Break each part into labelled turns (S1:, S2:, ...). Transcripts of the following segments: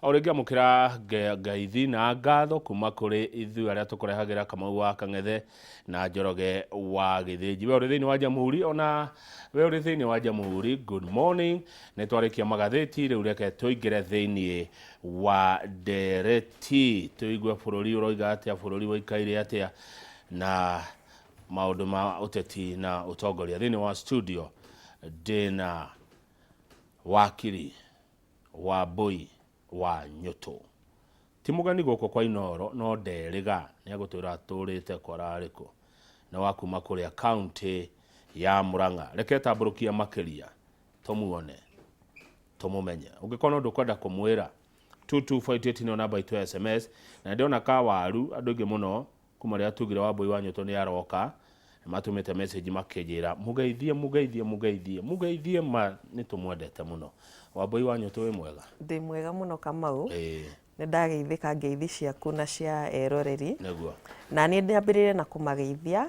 S1: O rĩngĩ amũkĩra ngeithi na ngatho kuma kũrĩ ithuĩ arĩa tũkũrehagĩra Kamau wa Kang'ethe na Njoroge wa Gĩthĩnji. We ũrĩ thĩinĩ wa Jamhuri, ona we ũrĩ thĩinĩ wa Jamhuri, good morning. Nĩ twarĩkia magathĩti, rĩu reke tũingĩre thĩinĩ wa ndereti tũigue bũrũri ũroiga atĩa, bũrũri ũikaire atĩa na maũndũ ma ũteti na ũtongoria. Thĩinĩ wa studio ndĩna wakiri Wambũi wa Nyũtũ. Ti mũgeni gũkũ kwa Inooro no nderĩga nĩegũtwĩra atũrĩte kũ ararĩ kũ. Nĩ wa kuma kũrĩa county ya Murang'a. Reke tambũrũkie makĩria tũmuone tũmũmenye. Ũngĩkorwo na ũndũ ũkwenda kũmwĩra 22488 nĩyo namba itũ ya SMS. Na nĩndĩrona ka waru andũ aingĩ mũno Kuma rĩrĩa tugire Wambũi wa Nyũtũ nĩ aroka, nĩ matũmĩte message makĩnjĩra mũgeithie, mũgeithie, mũgeithie, mũgeithie ma nĩ tũmwendete mũno. Wambũi wa Nyũtũ wĩ mwega?
S2: Ndĩ mwega mũno Kamau. Nĩ ndageithĩka ngeithi ciaku na cia eroreri.
S1: Nĩguo.
S2: Na niĩ ndĩambĩrĩrie na kũmageithia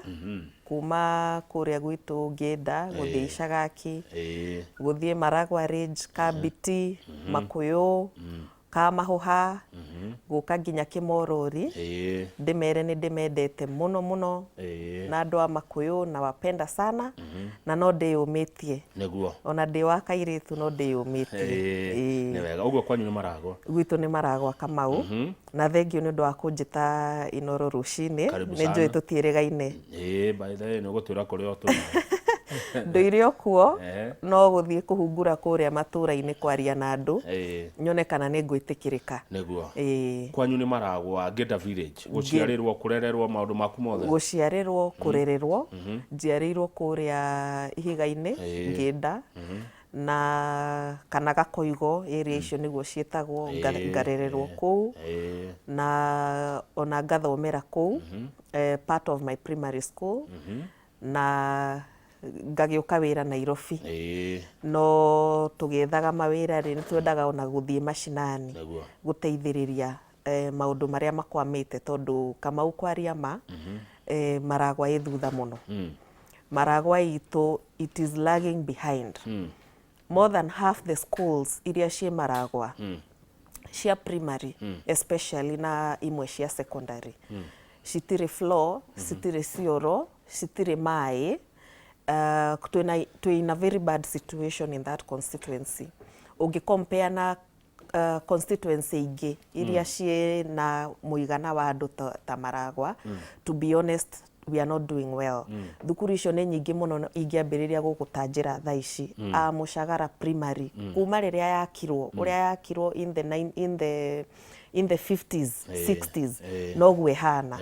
S2: kuma kũrĩa gwitũ Ngĩnda, gũthiĩ Icagaki, gũthiĩ Maragwa Ridge, Kambiti, Makũyũ, Kamahũha, gũka nginya Kĩmorori, ndĩmere nĩ ndĩmendete mũno mũno, na andũ a Makũyũ nawapenda sana, na no ndĩyũmĩtie.
S1: Nĩguo.
S2: Ona ndĩ wa kairĩtu no ndĩyũmĩtie.
S1: Nĩ wega. Ũguo kwanyu nĩ Maragwa?
S2: Gwitũ nĩ Maragwa Kamau. Na thengiũ nĩ ũndũ wa kũnjĩta Inooro rũcinĩ.
S1: Karibu
S2: Nĩ njũĩ
S1: sana.
S2: tũtiĩrĩgaine.
S1: Ĩĩ, by the way, nĩ ũgũtwĩra kũrĩa ũtũire.
S2: Ndũire o kuo, no gũthiĩ kũhungura kũrĩa matũra-inĩ kwaria na andũ, nyone kana nĩ ngwĩtĩkĩrĩka.
S1: Nĩguo. Kwanyu nĩ Maragwa, Ngĩnda Village, gũciarĩrwo, kũrererwo, maũndũ maku mothe?
S2: Gũciarĩrwo, kũrererwo, njiarĩirwo kũrĩa Ihiga-inĩ, Ngĩnda, na kana Gakoigo, area icio nĩguo ciĩtagwo, ngarererwo kũu, na ona ngathomera kũu, part of my primary school. Na ngagĩũka wĩra Nairobi. No tũgĩethaga mawĩra rĩ, nĩ twendaga ona gũthiĩ macinani gũteithĩrĩria maũndũ marĩa makwamĩte tondũ Kamau kwaria ma, Maragwa ĩ thutha mũno. Maragwa itũ it is lagging behind. More than half the schools iria ciĩ Maragwa cia primary especially na imwe cia secondary citirĩ floor, citirĩ cioro, citirĩ maĩ. Twĩna twĩ in a very bad situation in that constituency. Ũngĩ compare na constituency ingĩ iria ciĩ na mũigana wa andũ ta Maragwa, to be honest we are not doing well. Thukuru icio nĩ nyingĩ mũno ingĩambĩrĩria gũgũtanjĩra thaa ici. A Mũcagara Primary, kuma rĩrĩa yakirwo, ũrĩa yakirwo in the nine, in the in the 50s, 60s, noguo ĩhana.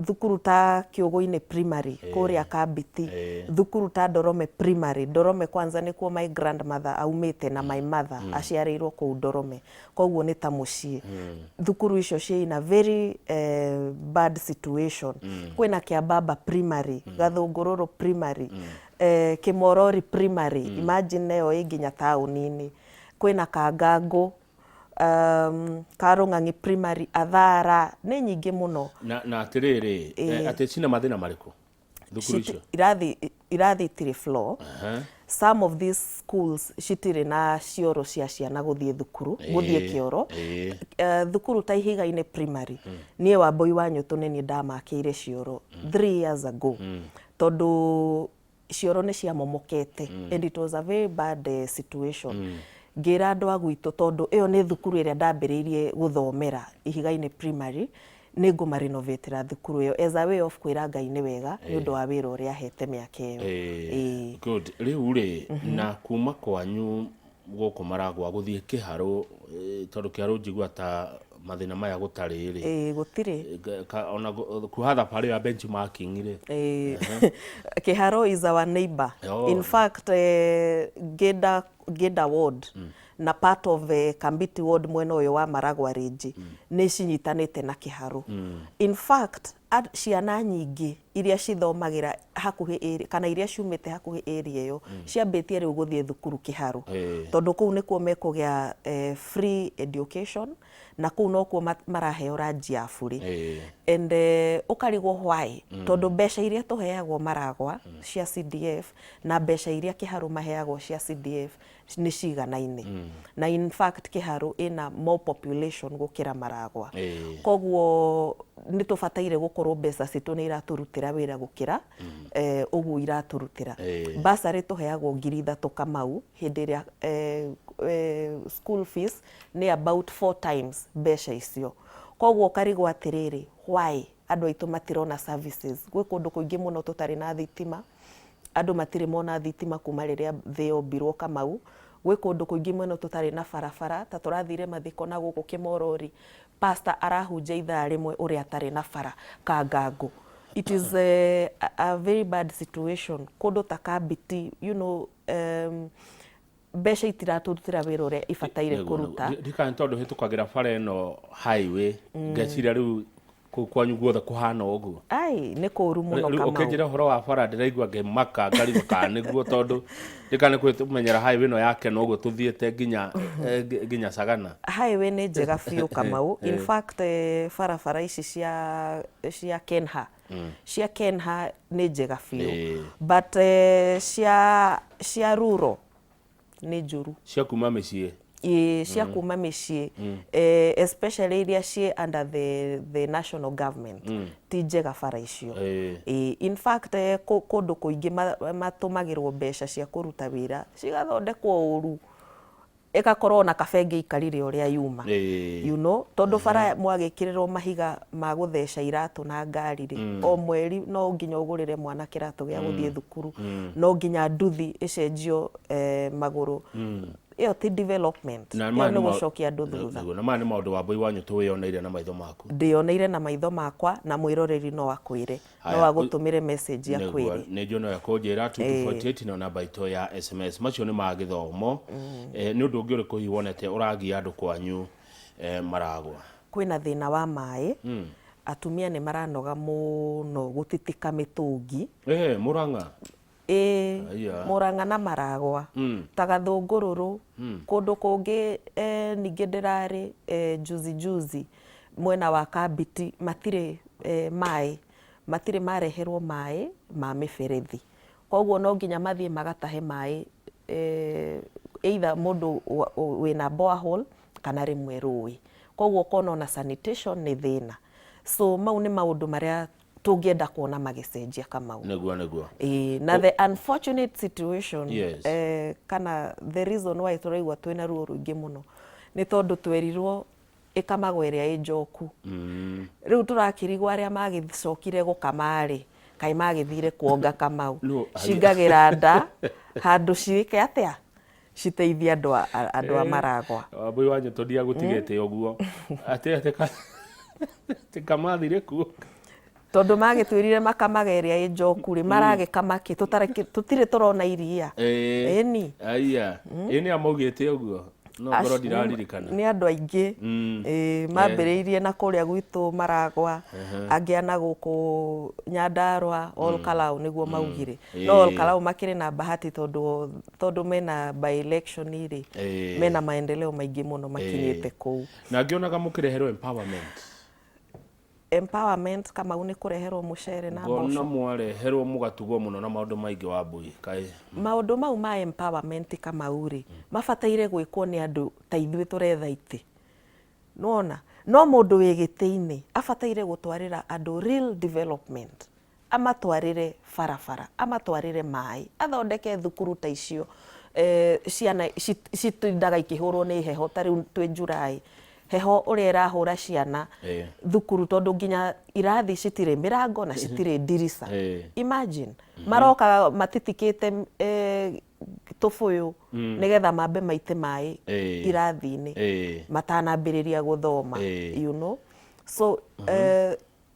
S2: Thukuru ta Kĩũgũ-inĩ Primary, kũrĩa Kambiti, thukuru ta Ndorome Primary, Ndorome kwanza nĩkuo my grandmother aumĩte na my mother aciarĩirwo kũu Ndorome, koguo nĩ ta mũciĩ. Thukuru icio ciĩ in a very bad situation. Kwĩna Kĩambamba Primary, Gathũngũrũrũ Primary, Kĩmorori Primary, imagine ĩyo ĩ nginya taũni-inĩ. Kwĩna Kangangũ, Karũng'ang'i Primary, Athara, nĩ nyingĩ mũno.
S1: Na atĩrĩrĩ, atĩ cina mathĩna marĩkũ thukuru icio?
S2: Irathi itirĩ floor. Some of these schools citirĩ na cioro cia ciana gũthiĩ thukuru, gũthiĩ kĩoro. Thukuru ta Ihiga-inĩ Primary, niĩ Wambũi wa Nyũtũ nĩ niĩ ndamakĩire cioro 3 years ago, tondũ cioro nĩ ciamomokete and it was a very bad situation. Ngĩra andũ a gwitũ, tondũ ĩyo nĩ thukuru ĩrĩa ndambĩrĩirie gũthomera, Ihiga-inĩ Primary, nĩ ngũmarenovatĩra thukuru ĩyo as a way of kwĩra Ngai nĩ wega nĩ ũndũ wa wĩra ũrĩa ahete mĩaka ĩyo.
S1: Good. Rĩu rĩ, na kuma kwanyu gũkũ Maragwa gũthiĩ Kĩharũ, tondũ Kĩharũ njigua ta mathĩna maya gũtarĩ rĩ?
S2: Ĩĩ, gũtirĩ.
S1: Ona kuoha thabarĩ ya benchmarking rĩ?
S2: Kĩharũ is our neighbor. In fact, Ngĩnda ward na part of Kambiti ward mwena ũyũ wa Maragwa Ridge nĩ cinyitanĩte na Kĩharũ. In fact, Ciana nyingĩ iria cithomagĩra hakuhĩ kana iria ciumĩte hakuhĩ area ĩyo ciambĩtie rĩu gũthiĩ thukuru Kĩharũ, tondũ kũu nĩkuo mekũgĩa free education, na kũu nokuo maraheo ranji ya burĩ. And ũkarigwo why, tondũ mbeca iria tũheagwo Maragwa cia CDF na mbeca iria Kĩharũ maheagwo cia CDF nĩ ciganaine, na in fact Kĩharũ ĩna more population gũkĩra Maragwa. Koguo nĩ tũbataire gũkorwo mbeca citũ nĩ iratũrutĩra wĩra gũkĩra ũguo iratũrutĩra. Bursary tũheagwo 3,000, Kamau, hĩndĩ ĩrĩa school fees nĩ about four times mbeca icio. Koguo ũkarigwo atĩrĩrĩ, why andũ aitũ matirona services? Gwĩ kũndũ kũingĩ mũno tũtarĩ na thitima, andũ matirĩ mona thitima kuma rĩrĩa thĩ yombirwo, Kamau. Gwĩ kũndũ kũingĩ mũno tũtarĩ na barabara, ta tũrathire mathiko na gũkũ Kĩmorori, pastor arahunjia ithaa rĩmwe ũrĩa atarĩ na bara Kangangũ. It is a very bad situation. Kũndũ ta Kambiti, mbeca itiratũrutĩra wĩra ũrĩa ibataire kũruta.
S1: Ndikana tondũ hĩtũkagĩra bara ĩno highway, ngeciria rĩu kũu kwanyu guothe kũhana ũguo.
S2: Ai, nĩ kũũru mũno.
S1: Rĩu
S2: Kamau.
S1: Ũkĩnjĩra ũhoro wa bara, ndĩraigua ngĩmaka, ngarigwo kana nĩguo, tondũ ndikana nĩ kũmenyera highway ĩno ya Keno ũguo tũthiĩte nginya Sagana.
S2: Highway nĩ njega biũ, Kamau. In fact, barabara ici cia Kenha, cia Kenha nĩ njega biũ, but cia rural nĩ njũru.
S1: Cia kuma mĩciĩ.
S2: Ĩĩ, cia kuma mĩciĩ, especially iria ciĩ under the national government, ti njega bara icio. Ĩĩ, in fact, kũndũ kũingĩ matũmagĩrwo mbeca cia kũruta wĩra cigathondekwo ũru, ĩgakorwo ona kaba ĩngĩikarire ũrĩa yuma, tondũ bara mwagĩkĩrĩrwo mahiga ma gũtheca iratũ na ngari rĩ, o mweri no nginya ũgũrĩre mwana kĩratũ gĩa gũthiĩ thukuru, no nginya nduthi ĩcenjio magũrũ. Ĩyo ti development.
S1: Na
S2: ĩyo
S1: maya
S2: nĩ
S1: nĩ
S2: gũcokia andũ thutha.
S1: Nĩguo, na maya nĩ maũndũ Wambũi wa Nyũtũ wĩyoneire na maitho maku.
S2: Ndĩyoneire na maitho makwa, na mwĩroreri no akwĩre, no
S1: Haya,
S2: agũtũmĩre message akwĩre.
S1: Nĩ njũĩ no ekũnjĩra. 2248 no namba itũ ya SMS. Macio nĩ ma gĩthomo. Nĩ ũndũ ũngĩ ũrĩkũ hihi wonete ũragia andũ kwanyu Maragwa?
S2: Kwĩna thĩna wa maĩ. Atumia nĩ maranoga mũno gũtitika mĩtũngi.
S1: Mũrang'a?
S2: Ĩĩ.
S1: Aya.
S2: Mũrang'a na Maragwa, ta Gathũngũrũrũ, kũndũ kũngĩ. Ningĩ ndĩrarĩ juzi juzi mwena wa Kambiti, matirĩ maĩ, matirĩ mareherwo maĩ ma mĩberethi. Koguo no nginya mathiĩ magatahe maĩ, either mũndũ wĩna borehole kana rĩmwe rũĩ. Koguo ũkona ona sanitation nĩ thĩna. So mau nĩ maũndũ marĩa tũngĩenda kuona magĩcenjia, Kamau.
S1: Nĩguo, nĩguo.
S2: Ĩĩ, na the unfortunate situation, kana the reason why tũraigua twĩna ruo rũingĩ mũno, nĩ tondũ twerirwo ĩkamagwo ĩrĩa ĩ njoku. Rĩu tũrakĩrigwo arĩa magĩcokire gũkama rĩ, kaĩ magĩthire kuonga, Kamau?
S1: No,
S2: cingagĩra nda handũ ciĩke atĩa, citeithie andũ a Maragwa.
S1: Wambũi wa Nyũtũ, ndiagũtigĩte ũguo atĩ kamathire kuo.
S2: Tondũ magĩtwĩrire makamaga ĩrĩa ĩ njoku rĩ, maragĩkama kĩ? Tũtirĩ tũrona iria. Ĩni.
S1: Aya, ĩ nĩ amaugĩte ũguo, no ngorwo ndiraririkana.
S2: Nĩ andũ aingĩ. Ĩĩ, mambĩrĩirie na kũrĩa gwitũ Maragwa, angĩ ana gũkũ Nyandarua, Ol Kalou nĩguo maugire. No Ol Kalou makĩrĩ na bahati, tondũ mena by election rĩ, mena maendeleo maingĩ mũno makinyĩte kũu.
S1: Na ngĩonaga mũkĩreherwo empowerment.
S2: Empowerment, Kamau, nĩ kũreherwo mũcere na
S1: ngona
S2: mboco.
S1: Mwareherwo mũgatugwo mũno na maũndũ maingĩ, Wambui, kaĩ?
S2: Maũndũ mau ma empowerment, Kamau rĩ, mabataire gwĩkwo nĩ andũ ta ithuĩ tũretha itĩ, nĩwona? No mũndũ wĩ gĩtĩ-inĩ abataire gũtwarĩra andũ real development, amatwarĩre barabara, amatwarĩre maĩ, athondeke thukuru ta icio ciana citindaga ikĩhũrwo nĩ heho. Ta rĩu twĩ July, heho ũrĩa ĩrahũra ciana thukuru, tondũ nginya irathi citirĩ mĩrango na citirĩ ndirica. Imagine maroka matitikĩte tũbũyũ nĩgetha mambe maite maĩ irathi-inĩ matanambĩrĩria gũthoma. So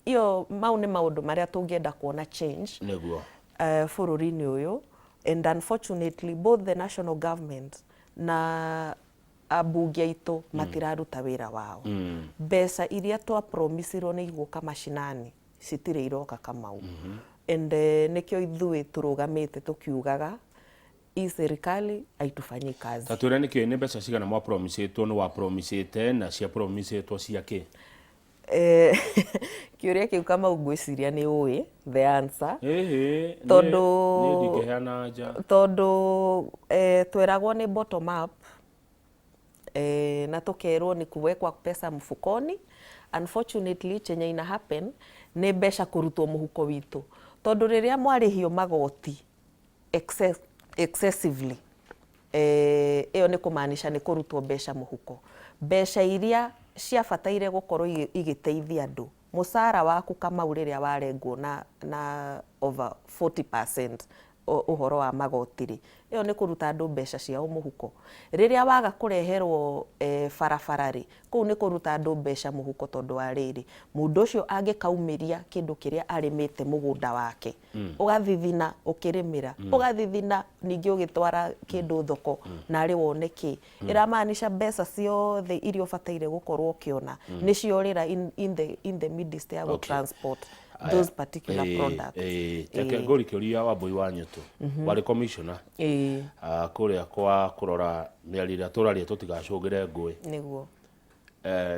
S2: iyo mau nĩ maũndũ marĩa tũngĩenda kuona change bũrũri-inĩ ũyũ. And unfortunately, both the national government na ambunge aitũ matiraruta wĩra wao. Mbeca iria twapromisirwo nĩ igũka macinani Citirĩ iroka, Kamau. And nĩkĩo ithuĩ tũrũgamĩte tũkiugaga hii serikali haitufanyi kazi.
S1: Ta twĩre nĩkĩ, nĩ mbeca cigana mwapromisĩtwo, nĩ wapromisĩte, na ciapromisĩtwo cia kĩ?
S2: Kĩũria kĩu, Kamau, ngwĩciria nĩ ũĩ the answer.
S1: Ĩhĩ.
S2: Tondũ
S1: Niĩ ndingĩheana anja.
S2: Tondũ tweragwo nĩ bottom up, na tũkerwo ni kuwekwa pesa mfukoni. Unfortunately, chenye ina happen nĩ mbeca kũrutwo mũhuko witũ, tondũ rĩrĩa mwarĩhio magoti excessively, ĩyo nĩ kũmaanisha nĩ kũrutwo mbeca mũhuko, mbeca iria ciabataire gũkorwo igĩteithia andũ. Mũcara waku, Kamau, rĩrĩa warengwo na over 40% ũhoro wa magoti rĩ, ĩyo nĩ kũruta andũ mbeca ciao mũhuko. Rĩrĩa waga kũreherwo barabara rĩ, kũu nĩ kũruta andũ mbeca mũhuko, tondũ wa rĩrĩ, mũndũ ũcio angĩkaumĩria kĩndũ kĩrĩa arĩmĩte mũgũnda wake, ũgathithina ũkĩrĩmĩra, ũgathithina ningĩ ũgĩtwara kĩndũ thoko, narĩ wone kĩ ĩramaanisha mbeca ciothe iria ũbataire gũkorwo ũkĩona nĩ ciorĩra in the midst ya transport those particular products.
S1: Reke ngũri kĩũria. Wambui wa Nyũtũ, warĩ commissioner kũrĩa kwa kũrora mĩario ĩrĩa tũraria tũtigacũngĩre ngũĩ.
S2: Nĩguo.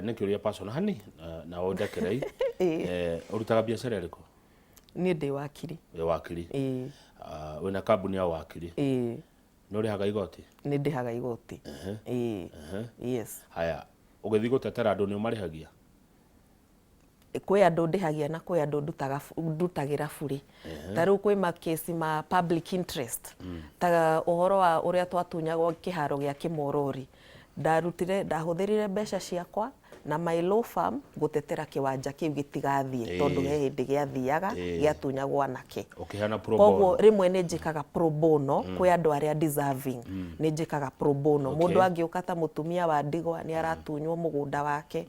S1: Nĩ kĩũria personal hani na ũndekerei. Ũrutaga biacara ĩrĩkũ?
S2: Niĩ ndĩ wakiri.
S1: Wĩ wakiri?
S2: Ĩĩ.
S1: Wĩna kambuni ya wakiri?
S2: Ĩĩ.
S1: Nĩ ũrĩhaga igoti?
S2: Nĩ ndĩhaga igoti, ĩĩ, yes.
S1: Haya, ũgĩthiĩ gũtetera andũ, nĩ ũmarĩhagia?
S2: Kwĩ andũ ndĩhagia na kwĩ andũ ndutagĩra burĩ. Ta rĩu kwĩ makesi ma public interest, ta ũhoro wa ũrĩa twatunyagwo kĩharo gĩa Kĩmorori, ndarutire, ndahũthĩrire mbeca ciakwa na my law firm gũtetera kĩwanja kĩu gĩtigathiĩ, tondũ he hĩndĩ gĩathiaga gĩatunyagwo anake.
S1: Ũkĩheana pro
S2: Koguo
S1: bono.
S2: Rĩmwe nĩ njĩkaga pro bono kwĩ andũ arĩa deserving, nĩ njĩkaga pro bono. Mũndũ angĩũka ta mũtumia wa ndigwa, nĩ aratunywo mũgũnda wake,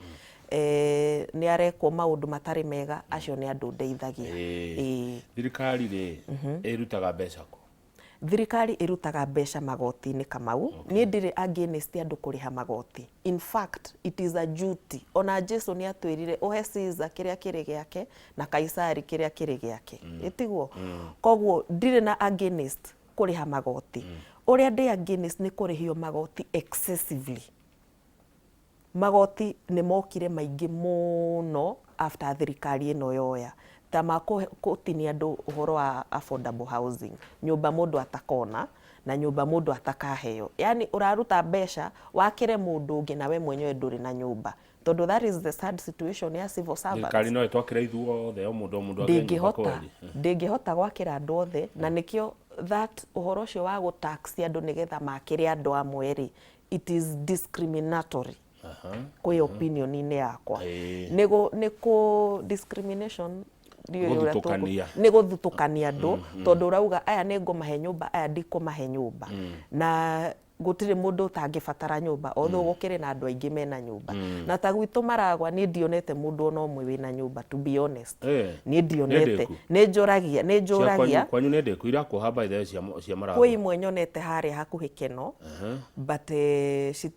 S2: nĩ arekwo maũndũ matarĩ mega, acio nĩ andũ ndeithagia. Ĩĩ.
S1: Thirikari rĩ, ĩrutaga mbeca kũ?
S2: Thirikari ĩrutaga mbeca magoti-inĩ, Kamau. Niĩ ndirĩ against andũ kũrĩha magoti. In fact, it is a duty. Ona Jesu nĩ atwĩrire ũhe Caesar kĩrĩa kĩrĩ gĩake na Kaisari kĩrĩa kĩrĩ gĩake, ĩtiguo? Koguo ndirĩ na against kũrĩha magoti. Ũrĩa ndĩ against nĩ kũrĩhio magoti excessively. Magoti nĩ mokire maingĩ mũno after thirikari ĩno yoya, ta ma gũtinia andũ ũhoro wa affordable housing, nyũmba mũndũ atakona na nyũmba mũndũ atakaheo. Yani ũraruta mbeca wakĩre mũndũ ũngĩ na we mwenyewe ndũrĩ na nyũmba, tondũ that is the sad situation ya civil servants.
S1: Thirikari no ĩtwakĩre ithuothe, o mũndũ o mũndũ agĩe nyũmba?
S2: Ndĩngĩhota.
S1: Kweli?
S2: Ndĩngĩhota gwakĩra andũ othe, na nĩkĩo that ũhoro ũcio wa gũtax andũ nĩgetha makĩre andũ amwe rĩ, it is discriminatory kwĩ opinion-inĩ yakwa. Nĩ kũ discrimination, ndiũĩ ũrĩa
S1: Gũthutũkania.
S2: Nĩ gũthutũkania andũ, tondũ ũrauga aya nĩ ngũmahe nyũmba, aya ndikũmahe nyũmba, na gũtirĩ mũndũ ũtangĩbatara nyũmba, although gũkĩrĩ na andũ aingĩ mena nyũmba. Na ta gwitũ Maragwa, niĩ ndionete mũndũ ona ũmwe wĩna nyũmba, to be honest. Niĩ ndionete.
S1: Nĩ ndĩku.
S2: Nĩ njũragia, nĩ
S1: Cia
S2: njũragia.
S1: Kwanyu nĩ ndĩku irakuoha by the way, cia Maragwa?
S2: Kwĩ imwe nyonete harĩa hakuhĩ Keno, but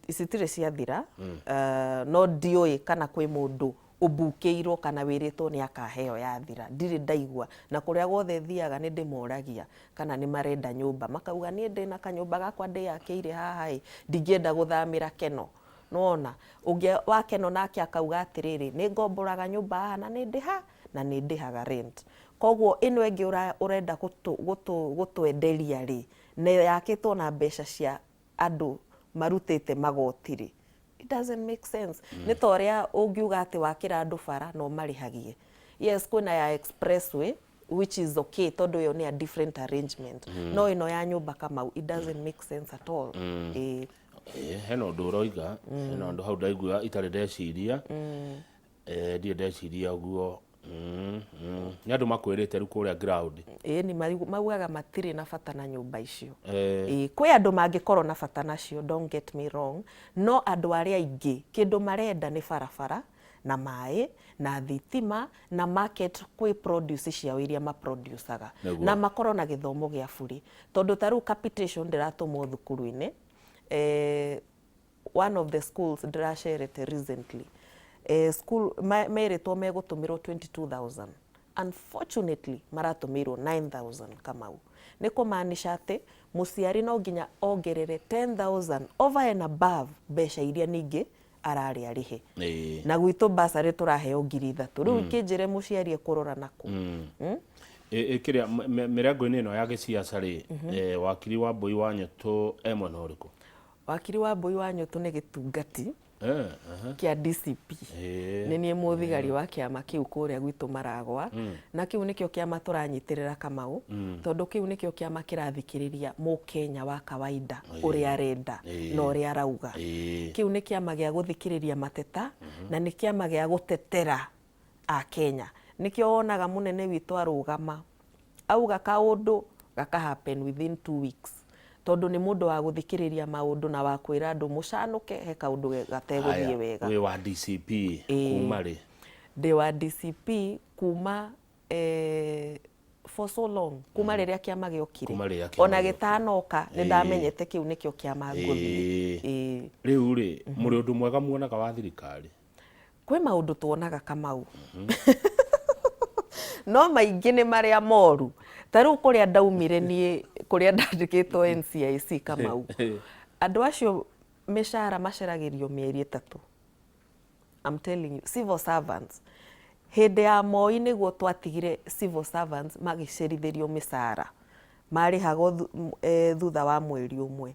S2: citirĩ ciathira. No ndiũĩ kana kwĩ mũndũ ũmbukĩirwo kana wĩrĩtwo nĩ akaheo yathira. Ndirĩ ndaigua, na kũrĩa guothe thiaga nĩ ndĩmoragia kana nĩ marenda nyũmba, makauga niĩ ndĩna kanyũmba gakwa ndĩyakĩire haha ĩ, ndingĩenda gũthamĩra Keno. Nĩwona ũngĩ wa Keno nake akauga atĩrĩrĩ, nĩ ngomboraga nyũmba haha na nĩ ndĩha na nĩ ndĩhaga rent. Koguo ĩno ĩngĩ ũrenda gũtwenderia rĩ, na yakĩtwo na mbeca cia andũ marutĩte magoti rĩ, it doesn't make sense. Nĩ ta ũrĩa ũngiuga atĩ wakĩra andũ bara na ũmarĩhagie. Yes, kwĩna ya expressway, which is okay, tondũ ĩyo nĩ a different arrangement, no ĩno ya nyũmba, Kamau, it doesn't make sense at all. Ĩĩ.
S1: Hena ũndũ ũroiga, hena ũndũ hau ndaigua itarĩ ndeciria. Ndirĩ ndeciria ũguo. Nĩ andũ makwĩrĩte rĩu kũrĩa ground?
S2: Ĩĩ, nĩ maugaga matirĩ na bata na nyũmba icio. Ĩĩ, kwĩ andũ mangĩkorwo na bata nacio, don't get me wrong, no andũ arĩa aingĩ kĩndũ marenda nĩ barabara na maĩ na thitima na market kwĩ produce ciao iria maproducaga. Na makorwo na gĩthomo gĩa burĩ, tondũ ta rĩu capitation ndĩratũmwo thukuru-inĩ, one of the schools ndĩracerete recently, school merĩtwo megũtũmĩrwo 22,000. Unfortunately maratũmĩirwo 9000 Kamau. Nĩ kũmaanisha atĩ mũciari no nginya ongerere 10,000 over and above mbeca iria ningĩ ararĩ arĩhe. Na gwitũ bursary tũraheo 3000. Rĩu kĩnjĩre mũciari ekũrora nakũ?
S1: Kĩrĩa mĩrengo-inĩ ĩno ya gĩciaca rĩ, wakiri Wambui wa Nyũtũ e mwena ũrĩkũ?
S2: Wakiri Wambui wa Nyũtũ nĩ gĩtungati kĩa DCP. Nĩ niĩ mũthigari wa kĩama kĩu kũrĩa gwitũ Maragwa, na kĩu nĩkĩo kĩama tũranyitĩrĩra Kamau, tondũ kĩu nĩkĩo kĩama kĩrathikĩrĩria mũkenya wa kawaida ũrĩa arenda na ũrĩa arauga. Kĩu nĩ kĩama gĩa gũthikĩrĩria mateta, na nĩ kĩama gĩa gũtetera Akenya. Nĩkĩo wonaga mũnene witũ arũgama, auga kaũndũ gaka happen within 2 weeks, tondũ nĩ mũndũ wa gũthikĩrĩria maũndũ na wa kwĩra andũ mũcanũke, he kaũndũ gategũthiĩ wega.
S1: Wĩ wa DCP kuma rĩ?
S2: Ndĩ wa DCP kuma for so long, kuma rĩrĩa kĩama gĩokire.
S1: Kuma rĩrĩa kĩama
S2: Ona
S1: gĩokire.
S2: Gĩtanoka nĩ ndamenyete kĩu nĩkĩo kĩama ngũthiĩ.
S1: Rĩu rĩ, mũrĩ ũndũ mwega muonaga wa thirikari?
S2: Kwĩ maũndũ tuonaga Kamau, no maingĩ nĩ marĩa moru. Ta rĩu kũrĩa ndaumire niĩ, kũrĩa ndandĩkĩtwo NCIC Kamau, andũ acio mĩcara maceragĩrio mĩeri 3. I'm telling you, civil servants hĩndĩ ya Moi nĩguo twatigire civil servants magĩcerithĩrio mĩcara, marĩhagwo thutha wa mweri ũmwe.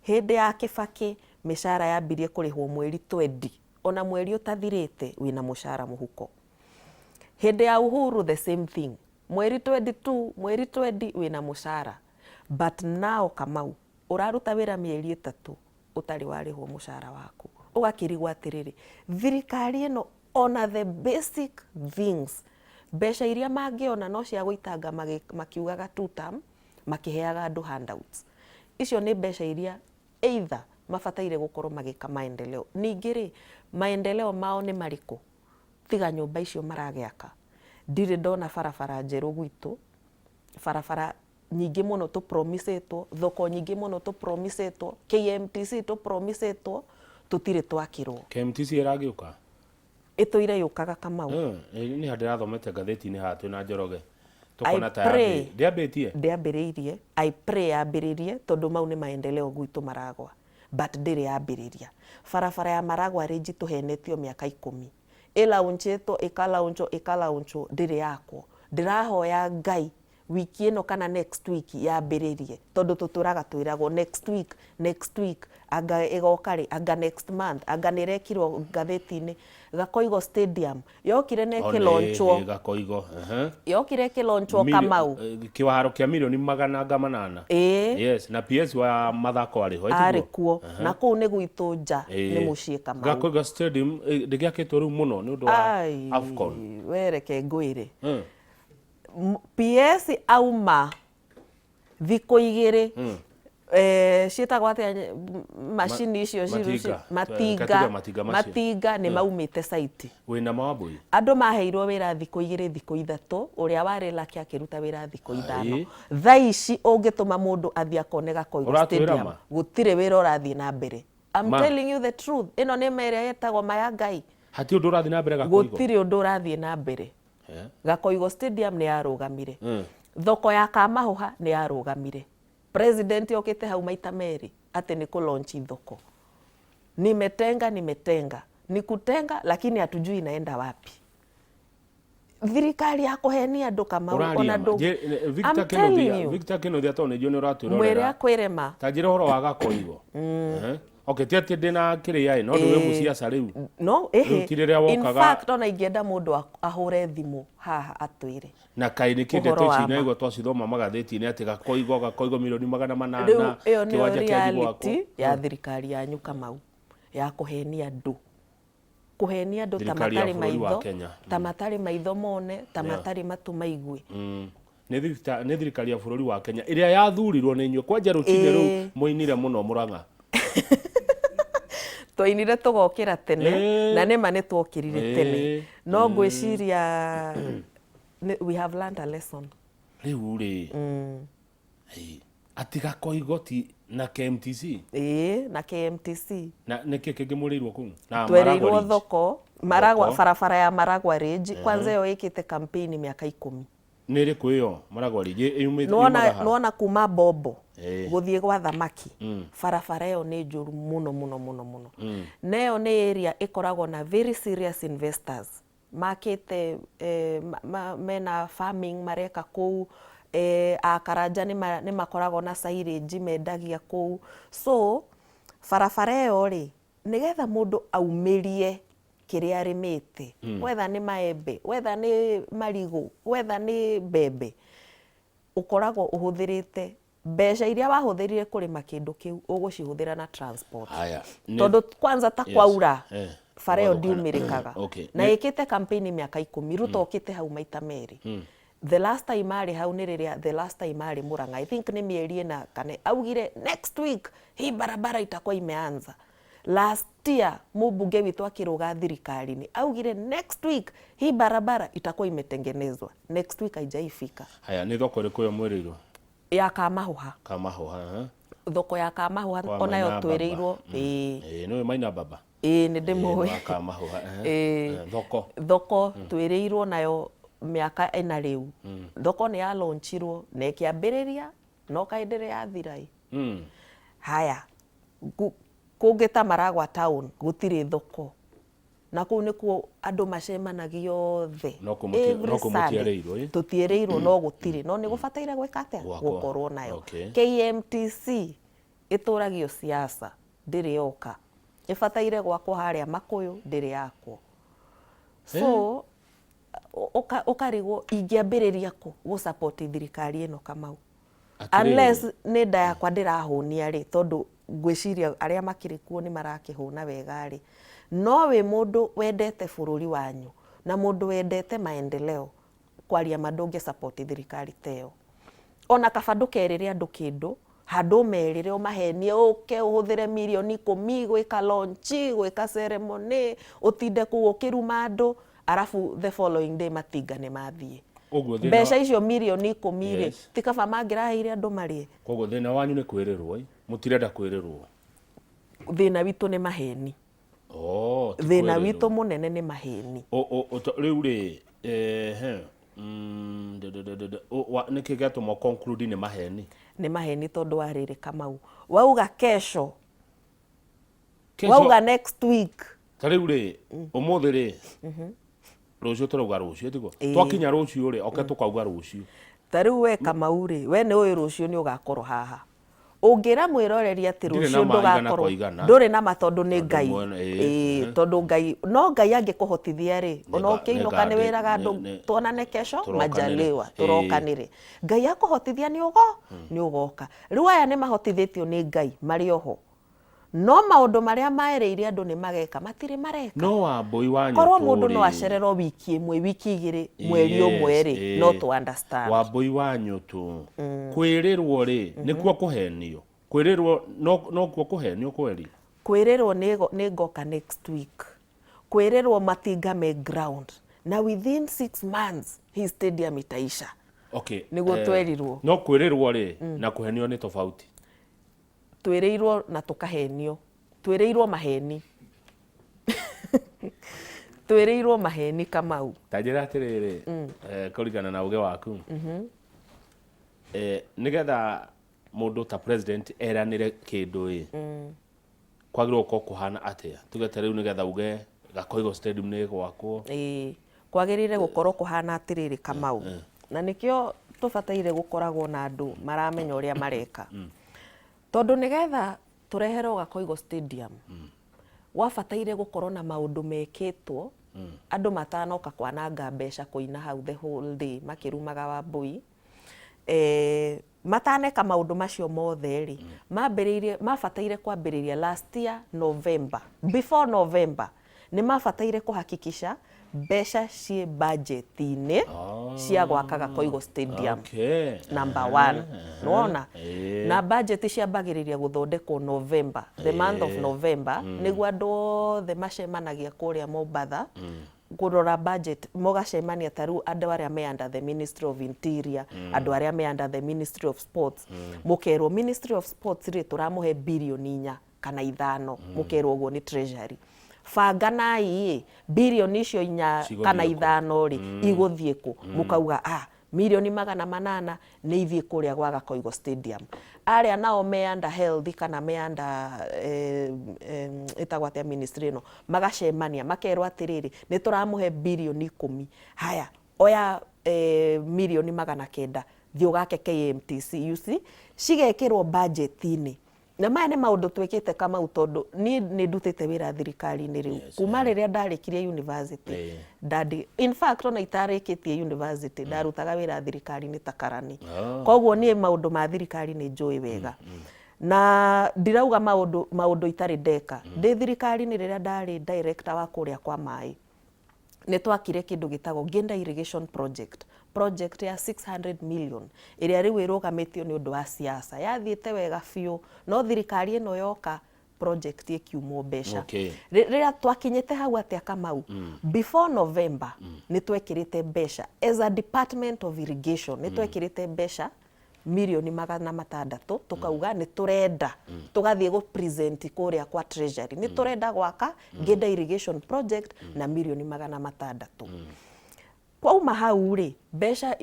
S2: Hĩndĩ ya Kĩbakĩ mĩcara yambirie kũrĩhwo mweri 20, ona mweri ũtathirĩte wĩna mũcara mũhuko. Hĩndĩ ya Uhuru the same thing, mweri 22, mweri 20 wĩna mũcara. But now Kamau, ũraruta wĩra mĩeri 3 ũtarĩ warĩhwo mũcara waku, ũgakĩrigwo atĩrĩrĩ, thirikari ĩno ona the basic things, mbeca iria mangĩona no cia gũitanga makiugaga two term, makĩheaga andũ handouts. Icio nĩ mbeca iria either mabataire gũkorwo magĩka maendeleo. Ningĩ rĩ, maendeleo mao nĩ marĩkũ tiga nyũmba icio maragĩaka? Ndirĩ ndona barabara njerũ gwitũ, barabara nyingĩ mũno tũpromisĩtwo, thoko nyingĩ mũno tũpromisĩtwo, KMTC tũpromisĩtwo, tũtirĩ twakĩrwo.
S1: KMTC ĩragĩũka?
S2: Ĩtũire yũkaga Kamau.
S1: Nĩ ha ndĩrathomete ngathĩti-inĩ haha twĩna Njoroge tũkona ta ndĩambĩtie.
S2: Ndĩambĩrĩirie. I pray yambĩrĩrie, tondũ mau nĩ maendeleo gwitũ Maragwa, but ndĩrĩ yambĩrĩria. Barabara ya Maragwa Ridge tũhenetio mĩaka 10, ĩlaunchĩtwo, ĩkalaunchwo, ĩkalaunchwo, ndĩrĩ yakwo. Ndĩrahoya Ngai wiki ĩno kana next week yambĩrĩrie, tondũ tũtũraga twĩragwo next week, next week, anga ĩgoka rĩ, anga next month, anga nĩ ĩrekirwo ngathĩti-inĩ. Gakoigo Stadium yokire na ĩkĩlaunchwo.
S1: Gakoigo.
S2: Yokire ĩkĩlaunchwo Kamau.
S1: Kĩwaro kĩa mirioni magana anga manana. Yes, na PS wa mathako arĩ ho.
S2: Arĩ kuo, na kũu nĩ gwitũ nja, nĩ mũciĩ Kamau.
S1: Gakoigo Stadium ndĩgĩakĩtwo rĩu mũno nĩ ũndũ wa AFCON.
S2: Wereke ngwĩre, PS auma thikũ 2, ciĩtagwo atĩa macini icio?
S1: Matinga.
S2: Matinga.
S1: Katuge matinga macio.
S2: Matinga nĩ maumĩte site.
S1: Wĩna mawambui.
S2: Andũ maheirwo wĩra thikũ 2, thikũ 3, ũrĩa warĩ laki akĩruta wĩra thikũ 5. Thaa ici ũngĩtũma mũndũ athiĩ akone Gakoigo
S1: Ũratwĩra
S2: Stadium,
S1: ma?
S2: Gũtirĩ wĩra ũrathiĩ na mbere. I'm
S1: Ma.
S2: telling you the truth. Ĩno nĩ ma ĩrĩa ĩtagwo ma ya Ngai.
S1: Hati ũndũ ũrathiĩ na mbere Gakoigo?
S2: Gũtirĩ ũndũ ũrathiĩ na mbere. Gakoigo Stadium nĩ yarũgamire, thoko ya Kamahũha nĩ yarũgamire. President okĩte hau maita merĩ atĩ nĩ kũ launch thoko. Nimetenga, nimetenga, ni kutenga, lakini hatujui inaenda wapi. Thirikari ya kũhenia andũ Kamau.
S1: Ũraria
S2: Ona
S1: ma?
S2: I'm
S1: Victor
S2: telling
S1: Kinuthia,
S2: you.
S1: Victor Kinuthia, tondũ nĩ njũĩ nĩ ũratwĩrorera.
S2: Mwĩre akwĩre ma.
S1: Ta njĩra ũhoro wa Gakoigo. Okay, ti atĩ ndĩna kĩrĩa ĩ, no ndĩ wĩ mũciaca rĩu.
S2: No.
S1: Rĩu
S2: Ĩhĩ.
S1: ti rĩrĩa
S2: In
S1: wokaga.
S2: fact, ona ingĩenda mũndũ ahũre thimũ haha atwĩre
S1: Na kaĩ nĩ kĩ
S2: ũhoro
S1: ndeto
S2: wa
S1: ici
S2: ma.
S1: naigua twacithoma magathĩti-inĩ atĩ Gakoigo mirioni 800
S2: Rĩu ĩyo nĩyo
S1: kĩwanja kĩa gwakwo.
S2: Reality ya thirikari yanyu Kamau, ya kũhenia andũ, kũhenia andũ ta
S1: Thirikari ya
S2: matarĩ
S1: bũrũri wa
S2: maitho,
S1: Kenya.
S2: ta matarĩ maitho mone, ta matarĩ matũ maigue.
S1: Nĩ thirikari ya bũrũri wa Kenya ĩrĩa yathurirwo nĩ inyuĩ kwanja rũcinĩ rũu mũinire mũno Mũrang'a.
S2: Twainire tũgokĩra tene. Na nĩma nĩ twokĩrire tene. No ngwĩciria we have learned a lesson.
S1: Rĩu rĩ, ati Gakoigo ti na KMTC?
S2: Ĩĩ, na KMTC.
S1: Na nĩkĩ kĩngĩ mũrĩirwo kũu na
S2: Twerĩirwo
S1: Maragwa Ridge?
S2: Thoko. Maragwa,
S1: Thoko.
S2: barabara ya Maragwa Ridge kwanza ĩyo ĩkĩte campaign mĩaka 10.
S1: Nĩ ĩrĩkũ ĩyo Maragwa Ridge? Yumĩte
S2: Nĩwona
S1: yumaga ha?
S2: Nĩwona kuma Bombo gũthiĩ gwa Thamaki, barabara ĩyo nĩ njũru mũno mũno mũno mũno. Na ĩyo nĩ area ĩkoragwo na very serious investors makĩte mena farming mareka kũu, Akaranja nĩ makoragwo na silage mendagia kũu. So barabara ĩyo rĩ, nĩgetha mũndũ aumĩrie kĩrĩa arĩmĩte, whether nĩ maembe, whether nĩ marigũ, whether nĩ mbembe, ũkoragwo ũhũthĩrĩte mbeca iria wahũthĩrire kũrĩma kĩndũ kĩu, ũgũcihũthĩra na transport.
S1: Haya,
S2: Tondũ kwanza ta kwaura, bara ĩyo
S1: Gwathũkana.
S2: ndiumĩrĩkaga. Na ĩkĩte campaign mĩaka 10. Ruto okĩte hau maita merĩ. The last time arĩ hau nĩ rĩrĩa the last time arĩ Murang'a, I think nĩ mĩeri 4 kana, augire next week hii barabara itakuwa imeanza. Last year mũmbunge witũ akĩrũga thirikari-inĩ augire next week hii barabara itakuwa imetengenezwa. Next week haijaifika.
S1: Haya, nĩ thoko ĩrĩkũ ĩyo mwĩrĩirwo?
S2: Ya Kamahũha.
S1: Kamahũha, ha?
S2: Thoko ya Kamahũha.
S1: Kwa
S2: Onayo
S1: Maina Baba.
S2: twĩrĩirwo, ĩĩ.
S1: Ĩĩ, nĩũĩ Maina Baba?
S2: Ĩĩ, nĩ ndĩmũĩ.
S1: Wa Kamahũha, eh.
S2: Ĩĩ.
S1: Thoko.
S2: Thoko twĩrĩirwo nayo mĩaka 4 rĩu. Thoko nĩ yalaunchirwo na ĩkĩambĩrĩria, no kaĩ ndĩrĩ yathira ĩ. Haya, kũngĩ ta Maragwa town gũtirĩ thoko, na kũu nĩkuo andũ macemanagia othe
S1: No kũu
S2: every
S1: no kũu
S2: Sunday.
S1: mũtiarĩirwo, ĩ?
S2: Tũtiĩrĩirwo, no gũtirĩ, no nĩ gũbataire gwĩka atĩa?
S1: Gwakwo.
S2: Gũkorwo nayo. KMTC ĩtũragio siasa, ndĩrĩ yoka. Ĩbataire gwakwo harĩa Makũyũ, ndĩrĩ yakwo. So ũkarigwo ingĩambĩrĩria kũ gũ support thirikari ĩno, Kamau?
S1: Atĩrĩrĩ.
S2: Unless nĩ nda yakwa ndĩrahũnia rĩ, tondũ ngwĩciria arĩa makĩrĩ kuo nĩ marakĩhũna wega rĩ, no wĩ mũndũ wendete bũrũri wanyu na mũndũ wendete maendeleo, kwaria ma ndũngĩ support thirikari ta ĩyo. Ona kaba ndũkerĩre andũ kĩndũ, handũ ũmerĩre ũmahenie, ũke ũhũthĩre mirioni 10 gwĩka launch, gwĩka ceremony, ũtinde kũu ũkĩruma andũ, arabu the following day matinga nĩ mathiĩ.
S1: Ũguo thĩna
S2: Mbeca icio mirioni 10 rĩ, ti kaba mangĩraheire andũ marĩe?
S1: Koguo thĩna wanyu nĩ kwĩrĩrwo, ĩ? Mũtirenda kwĩrĩrwo.
S2: Thĩna witũ nĩ maheni.
S1: Oh, ti
S2: Thĩna
S1: kwĩrĩrwo.
S2: witũ mũnene nĩ maheni.
S1: Rĩu rĩ, ehe, nĩkĩ gĩatũma conclude nĩ maheni?
S2: Nĩ maheni tondũ wa rĩrĩ, Kamau, wauga kesho,
S1: Kesho-
S2: wauga next week.
S1: Ta rĩu rĩ, ũmũthĩ rĩ, rũciũ tũrauga rũciũ, tiguo?
S2: Ĩĩ.
S1: Twakinya rũciũ rĩ, oke tũkauga rũciũ.
S2: Ta rĩu we Kamau rĩ, we nĩ ũĩ rũciũ nĩ ũgakorwo haha. Ũngĩra mwĩroreri atĩ
S1: Ndirĩ na
S2: rũciũ
S1: ma igana
S2: ndũgakorwo
S1: kwa igana.
S2: Ndũrĩ na ma tondũ nĩ
S1: Tondũ
S2: Ngai.
S1: mwene, ĩĩ,
S2: Ĩĩ, tondũ Ngai, no Ngai angĩkũhotithia rĩ, ona ũkĩinũka nĩ wĩraga andũ tuonane kesho
S1: tũrokanĩre.
S2: Majaliwa, tũrokanĩre. Ngai akũhotithia nĩ ũgoka. Rĩu aya nĩ mahotithĩtio nĩ Ngai marĩ oho, no maũndũ marĩa maerĩire andũ nĩ mageka matirĩ mareka.
S1: No Wambũi wa
S2: Korwo mũndũ no
S1: Nyũtũ rĩ,
S2: acererwo wiki 1, wiki 2, mweri 1 rĩ, no tũ understand.
S1: Wambũi wa Nyũtũ, kwĩrĩrwo rĩ, nĩkuo kũhenio? Kwĩrĩrwo nokuo kũhenio kweri?
S2: Kwĩrĩrwo nĩ ngoka next week, kwĩrĩrwo matinga me ground na within 6 months hii stadium itaisha. Nĩguo twerirwo.
S1: No kwĩrĩrwo rĩ na kũhenio nĩ tofauti.
S2: Twĩrĩirwo na tũkahenio. Twĩrĩirwo maheni, twĩrĩirwo maheni, Kamau.
S1: Ta njĩra atĩrĩrĩ, kũringana na ũgĩ waku, nĩgetha mũndũ ta president eranĩre kĩndũ ĩ, kwagĩrĩirwo gũkorwo kũhana atĩa? Tuge ta rĩu nĩgetha uge Gakoigo Stadium nĩ ĩgwakwo.
S2: Ĩĩ, kwagĩrĩire gũkorwo kũhana atĩrĩrĩ, Kamau, na nĩkĩo tũbataire gũkoragwo na andũ maramenya ũrĩa mareka, tondũ nĩgetha tũreherwo Gakoigo Stadium gwabataire gũkorwo na maũndũ mekĩtwo andũ matanoka kwananga mbeca kũina hau the whole day makĩrumaga Wambũi. Mataneka maũndũ macio mothe rĩ, mambĩrĩirie, mabataire kwambĩrĩria last year November. Before November nĩ mabataire kũhakikisha mbeca ciĩ budget-inĩ cia gwaka Gakoigo Stadium. Number one, nĩwona? Na budget ciambagĩrĩria gũthondekwo November, the month of November, nĩguo andũ othe macemanagia kũrĩa Mombatha kũrora budget. Mũgacemania ta rĩu andũ arĩa me under the Ministry of Interior, andũ arĩa me under the Ministry of Sports, mũkerwo Ministry of Sports rĩ, tũramũhe birioni 4 kana 5, mũkerwo ũguo nĩ Treasury. Banganai ĩ, birioni icio inya
S1: Cigũthiĩ
S2: kana
S1: kũ?
S2: ithano rĩ, igũthiĩ kũ? Mũkauga ah, 800,000,000 nĩ ithiĩ kũrĩa gwa Gakoigo Stadium. Arĩa nao me under health kana me under ĩtagwo atĩa ministry ĩno, magacemania makerwo atĩrĩrĩ, nĩ tũramũhe 10 birioni, haya oya 900,000,000 thiĩ ũgake KMTC. You see, cigekĩrwo budget-inĩ. Na maya nĩ maũndũ twĩkĩte, Kamau, tondũ niĩ nĩ ndutĩte wĩra thirikari-inĩ rĩu kuma rĩrĩa ndarĩkirie university. Ndandi, in fact, ona itarĩkĩtie university ndarutaga wĩra thirikari-inĩ ta karani. Koguo niĩ maũndũ ma thirikari nĩ njũĩ wega na ndirauga maũndũ itarĩ ndeka. Ndĩ thirikari-inĩ, rĩrĩa ndarĩ director wa kũrĩa kwa maĩ, nĩ twakire kĩndũ gĩtagwo Genda Irrigation Project, project ya 600 million ĩrĩa rĩu ĩrũgamĩtio nĩ ũndũ wa siasa. Yathiĩte wega biũ, no thirikari ĩno yoka, project ĩkiumwo mbeca. Rĩrĩa twakinyĩte hau atĩa, Kamau, before November nĩ twekĩrĩte mbeca as a department of irrigation, nĩ twekĩrĩte mbeca 600,000,000, tukauga nĩ tũrenda tũgathiĩ gũ present kũrĩa kwa treasury, nĩ tũrenda gwaka Ngenda Irrigation Project na 600,000,000. Kwauma hau rĩ, mbeca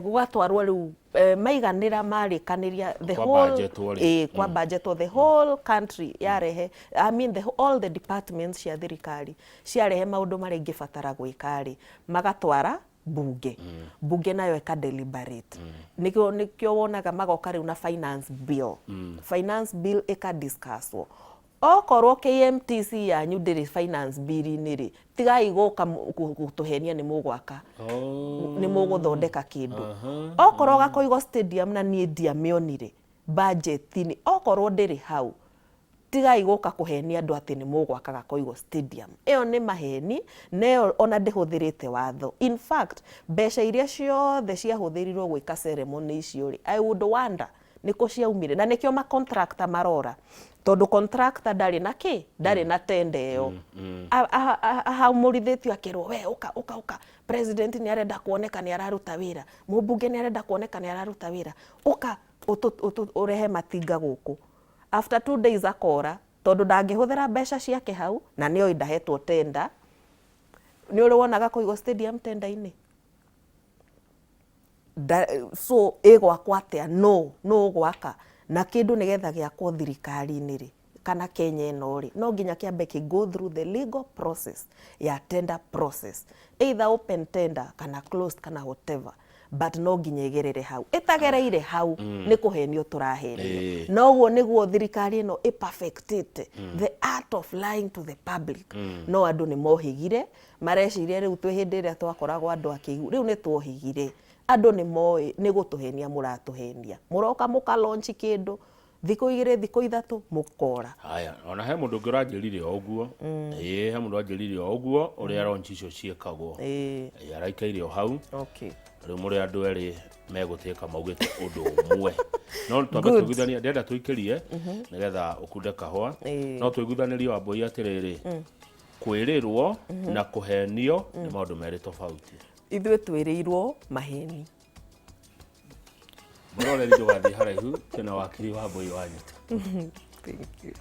S2: gũgatwarwo rĩu, maiganĩra marĩkanĩria the
S1: Kwa
S2: whole
S1: budgetwo rĩ.
S2: Kwa budgetwo the whole country yarehe, I mean all the departments cia thirikari ciarehe maũndũ marĩa ingĩbatara gwĩka rĩ, magatwara bunge, bunge nayo ĩka deliberate. Nĩkĩo wonaga magoka rĩu na finance bill, finance bill ĩka discusswo. Okorwo KMTC yanyu ndĩrĩ finance bill-inĩ rĩ, tigai gũka gũtũhenia nĩ mũgwaka, nĩ mũgũthondeka kĩndũ. Okorwo Gakoigo Stadium na niĩ ndiamĩonire budget-inĩ, okorwo ndĩrĩ hau, tigai gũka kũhenia andũ atĩ nĩ mũgwaka Gakoigo Stadium. Ĩyo nĩ maheni, na ĩyo ona ndĩhũthĩrĩte watho. In fact, mbeca iria ciothe ciahũthĩrirwo gwĩka ceremony icio rĩ, I would wonder nĩkũ ciaumire, na nĩkĩo macontractor marora, tondũ contractor ndarĩ na kĩ, ndarĩ na tender ĩyo. Ahamũrithĩtio akerwo, "We ũka, ũka, ũka, president nĩ arenda kuoneka nĩ araruta wĩra, mũmbunge nĩ arenda kuoneka nĩ araruta wĩra, ũka ũrehe matinga gũkũ." After 2 days akora, tondũ ndangĩhũthĩra mbeca ciake hau na nĩoĩ ndahetwo tender. Nĩ ũrĩ wonaga Koigo Stadium tender-inĩ? So ĩgwakwo atĩa? No ũgwaka na kĩndũ nĩgetha gĩakwo thirikari-inĩ rĩ, kana Kenya ĩno rĩ, no nginya kĩambe kĩ go through the legal process ya tender process, either open tender kana closed kana whatever, but no nginya ĩgerere hau. Ĩtagereire hau, nĩ kũhenio tũrahenio. Na ũguo nĩguo thirikari ĩno ĩperfectĩte the art of lying to the public. No andũ nĩ mohĩgire, mareciria rĩu twĩ hĩndĩ ĩrĩa twakoragwo andũ akĩgu. Rĩu nĩ tuohĩgire, andũ nĩ moĩ nĩ gũtũhenia mũratũhenia. Mũroka mũka launch kĩndũ, thikũ 2, thikũ 3, mũkora.
S1: Haya, ona he mũndũ ũngĩ ũranjĩrire o ũguo. Ĩĩ, he mũndũ wanjĩrire o ũguo ũrĩa launch icio ciĩkagwo. Ĩĩ, araikaire o hau. Rĩu mũrĩ andũ erĩ megũtuĩka maugĩte ũndũ ũmwe, no twambe
S2: Good.
S1: tũiguithanie. Ndĩrenda tũikĩrie nĩgetha ũkunde kahũa. No tũiguithanĩrie, Wambũi, atĩrĩrĩ, kwĩrĩrwo na kũhenio nĩ maũndũ merĩ tofauti.
S2: Ithuĩ twĩrĩirwo maheni.
S1: Mũroreri, ndũgathiĩ haraihu, twĩna wakiri Wambũi wa Nyita.
S2: Thank you.